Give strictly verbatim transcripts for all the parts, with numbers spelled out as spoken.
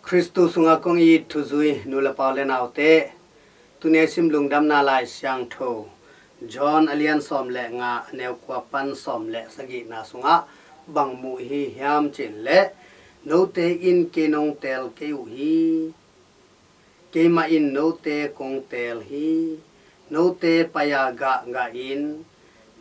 Khristu sungah kong it thuzui nu le pa u le naute, tuni a sim Lungdamna Lai Siangtho John a lian sawm le nga, a neu kua pan sawm le sagihna sungah bang mu i hi hiam cih leh, note in kei nong teel kei uh hi. Keimah in note kong teel hi. Note pai-a gah gah in,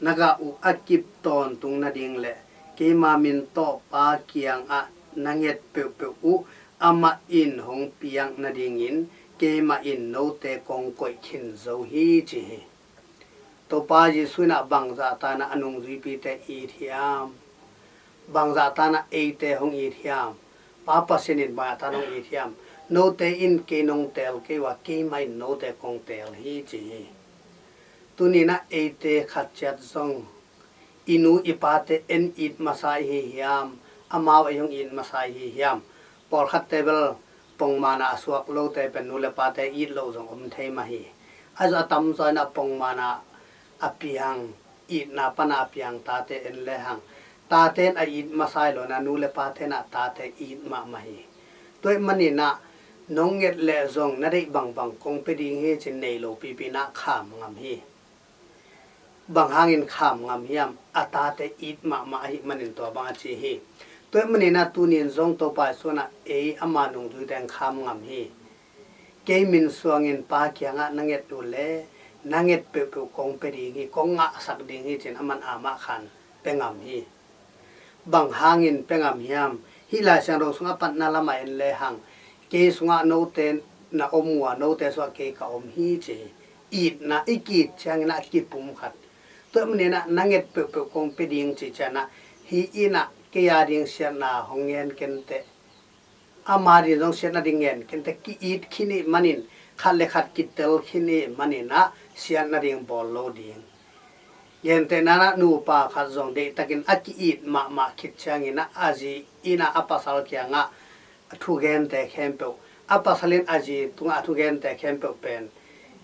na gah uh a kip tawntung nading le keima min tawh Pa kiangah na nget peuhpeuh uh amah in hong piak nadingin keimah in note kong koih khin zo hi, ci hi. Topa Jesuh in ah bangzah ta in ah a nungzuipite it hiam? Bangzah ta in ah eite hong it hiam? Pa Pasian in bangzah ta in ah hong it hiam? Note in kei nong teel kei uh a, keimah in note kong teel hi, ci hi. Tuni in ah eite khat ciat zong i nu i pate en it masa i hi hiam? Amau ei hong it masa i hi hiam? Pawlkhatte bel pongman ah a suak lote pen nu le pate it loh zong om thei mah hi. Ahi zong a tamzaw in ah pongman ah a piang, itna pan ah a piang tate en lehang, tate in a it masa hi lo in ah nu le pate in ah tate it mahmah hi. Tua ahih manin ah nong nget leh zong na deih bangbang kong pia ding hi, ci-in nei lo pipi in ah kham ngam hi. Bang hangin kham ngam hiam? A tate it mahmah ahih manin tua bang a ci hi. Tua ahih manin ah tuni in zong Topa Jesuh in ah ei ama nungzuite in kham ngam hi. Kei min suangin Pa kiangah na nget uh leh na nget peuhpeuh kong pia ding hi, kong ngahsak ding hi, ci-in aman amah khan pia ngam hi. Bang hangin pia ngam hiam? Hih Lai Siangtho sungah a patna lamah en lehang, kei sungah note na om uh a, note sungah kei ka om hi, ci hi. Itna i ki-it ciangin ah kipumkhat. Tua ahih manin ah na nget peuhpeuh kong pia ding cih ciangin ah, hih in ah kei a ding siatna hong ngen ken teh, ama ding zong siatna ding ngen ken teh, ki-it khin ih manin, khat le khat kitel khin ih manin ah siatna ding bawl lo ding. Gentehna in ah nupa khat zong deihtakin a ki-it mahmah khit ciangin ah a zi in ah a pasal kiangah a thugente khempeuh, a pasal in a zi tungah a thugente khempeuh pen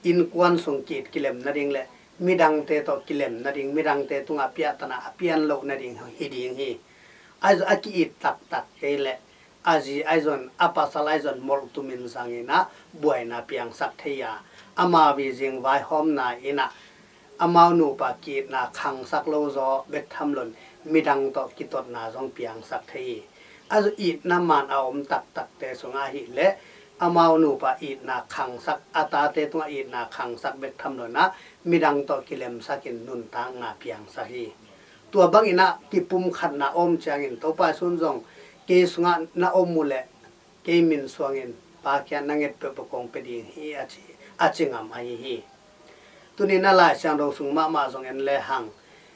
innkuan sung ki-it kilem nading le midangte tawh kilem nading, midangte tungah piahtana a pian loh nading hi ding hi. Ahi zong a ki-it taktak kei leh a zi ahi zong a pasal ahi zong molh tumin zangin ah buaina piangsak thei a, amau i zing vaihawmna in ah amau nupa ki-itna khangsak lo zaw bek tham loin midang tawh kitotna zong piangsak thei hi. Ahi zong itna man a om taktakte sungah ahih leh amau nupa itna khangsak, a tate tungah itna khangsak bek tham loin ah midang tawh kilemsakin nuntakna piangsak hi. Tua bangin ah kipumkhatna a om ciangin Topa Jesuh in zong kei sungah na om uh leh kei min suangin Pa kiangah na nget peuhpeuh kong pia ding hi, a ci, a ci ngam ahi hi. Tuni in ah Lai Siangtho sung mahmah zong en lehang,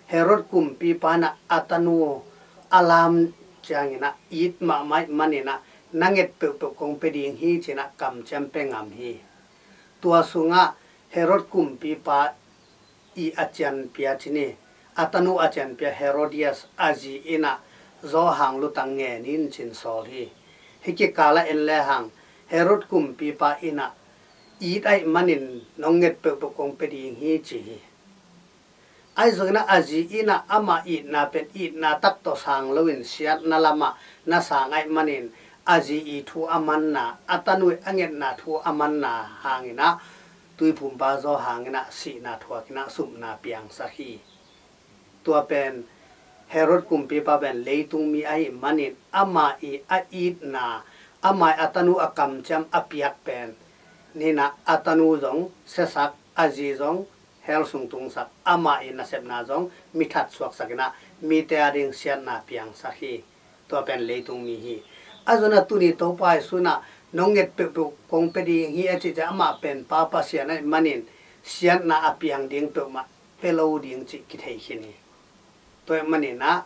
Herod kumpipa in ah a tanu a lam ciangin ah it mahmah ih manin ah na nget peuhpeuh kong pia ding hi, ci-in ah kamciam pia ngam hi. Tua sungah Herod kumpipa i a cianpia ci ni, a tanu a cianpia Herodias a zi in ah Johan lutang ngen in ci-in sawl hi. Hih kikalah en lehang Herod kumpipa in ah it ahih manin nong nget peuhpeuh kong pia ding hi, ci hi. Ahi zongin ah a zi in ah amah itna pen itna tak tawh sang loin siatna lamah na sang ahih manin a zi i thu a manna, a tanu i a ngetna thu a manna hangin ah Tuiphumpa Johan in ah sihna thuakin ah supna piangsak hi. Tua pen Herod kumpipa pen leitung mi ahih manin amah i a itna, amah i a tanu a kamciam a piak pen, ni in ah a tanu zong siasak, a zi zong hell sung tungsak, amah i nasepna zong mi that suaksak in ah mite a ding siatna piangsak hi. Tua pen leitung mi hi. Ahi zongin ah tuni Topa Jesuh in ah nong nget peuhpeuh kong pia ding hi a cih ciang amah pen Pa Pasian ahih manin siatna a piang ding peuhmah pia lo ding cih kithei khin hi. Tua ahih manin ah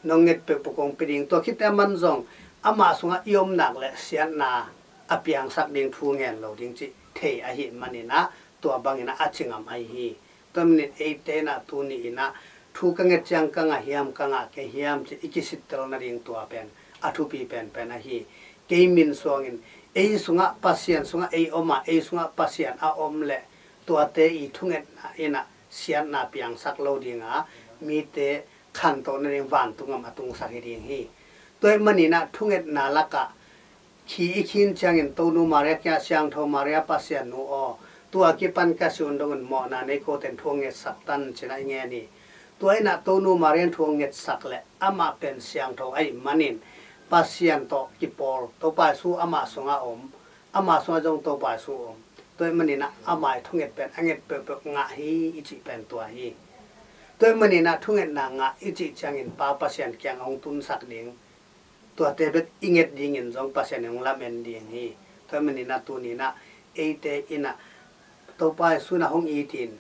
nong nget peuhpeuh kong pia ding, tua khit teh a man zong amah sungah i om nak leh siatna a piangsak ding thu ngen lo ding cih thei ahih manin ah tua bangin ah a ci ngam ahi hi. Tua manin eite in ah tuni in ah thu ka nget ciang ka ngah hiam, ka ngah kei hiam cih i kisittel nading tua pen a thupi penpen ahi. Kei min suangin ei sungah Pasian sungah ei om a, ei sungah Pasian a om leh tuate i thungetna in ah siatna piangsak lo ding a, mite khantoh nading vantung gam a tungsak hi ding hi. Tua ahih manin ah thungetna lakah Khi i khin ciangin Tonu Maria kiangah, Siangtho Maria Pasian nu aw, tua kipan ka si un dong un mawhna nei, kote in thu hong ngetsak tan, ci-in ah i ngen hi. Tua in ah Tonu Maria in thu hong ngetsak leh amah pen siangtho ahih manin Pasian tawh kipawl, Topa Jesu amah sungah om, amah sungah zong Topa Jesu om. Tua ahih manin ah ama ii thunget pen a nget peuhpeuh ngah hi i cih pen tua hi. Tua ahih manin ah thungetna ngah i cih ciangin Pa Pasian kiang hong tunsak ding, tuate bek i nget dingin zong Pasian in hong lamen ding hi. Tua ahih manin ah tuni-in ah eite in ah Topa Jesu in ah hong it in,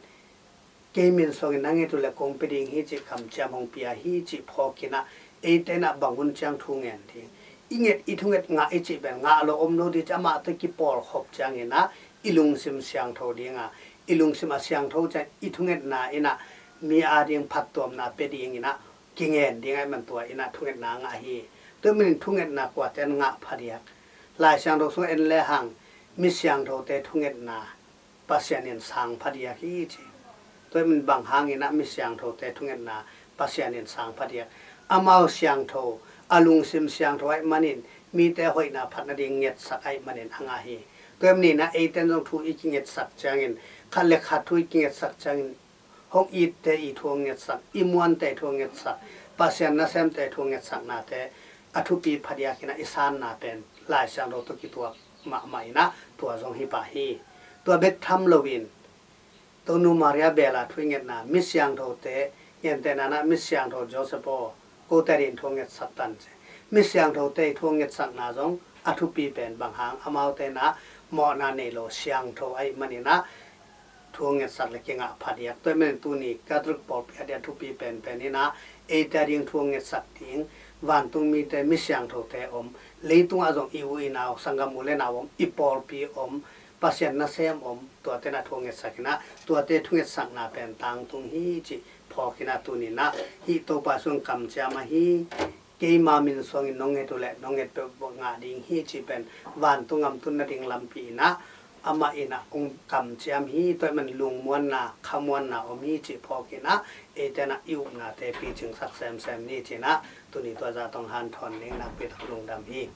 kei min suangin na nget uh leh kong pia ding hi cih kamciam hong pia hi cih phawk in ah eite in ah bang hun ciang thu ngen ding? I nget, i thunget ngah i cih pen ngah lo om lo ding ci, amah tawh kipawlkhop ciangin ah i lungsim siangtho ding a, i lungsim a siangtho ciang i thungetna in ah mi ading phattuamna pia dingin ah kingen ding ahih man tua in ah thungetna ngah hi. Tua ahih manin thungetna kuate in ngah phadiak? Lai Siangtho sungah en lehang mi siangthote thungetna Pasian in sang phadiak hi ci. Tua ahih manin bang hangin ah mi siangthote thungetna Pasian in sang phadiak? Amau siangtho, a lungsim siangtho ahih manin mite hoihna phat nading ngetsak ahih manin a ngah hi. Tua ahih manin ah eite in zong thu i kingetsak ciangin, khat le khat thu i kingetsak ciangin, hong itte ii thu hong ngetsak, i muante ii thu hong ngetsak, Pasian nasemte ii thu hong ngetsaknate a thupi phadiak in ah i sanna pen Lai Siangtho tawh kituak mahmah in ah tua zong hi pah hi. Tua bek tham loin Tonu Maria bel a thu i ngetna, mi siangthote, gentehna in ah mi siangtho Joseph aw, kote adingin thu hong ngetsak tan ci. Mi siangthote ii thu hong ngetsakna zong a thupi pen bang hang? Amaute in ah mawhna nei lo, siangtho ahih manin ah thu hong ngetsak leh kingah phadiak. Tua ahih manin tuni Catholic pawlpi ading a thupi penpen in ah eite ading thu hong ngetsak ding vantung mite, mi siangthote om, leitungah zong i u i nau, sanggam u le nau om, i pawlpi om, Pasian nasem om, tuate in ah thu hong ngetsak in ah tuate thungetsakna pen tangtung hi cih phawk in ah tuni in ah hih Topa Jesu in kamciam ahi, keima min suangin nong nget uh leh nong nget peuhpeuh ngah ding hi cih pen vantung gam tun nading lampi in ah amah in ah hong kamciam hi. Tua ahih manin lungmuanna, khamuanna om hi cih phawk in ah eite in ah i upnate picingsak semsem ni ci-in ah tuni tua zah tawh hong hanthawn ning, nakpi tak lungdam hi.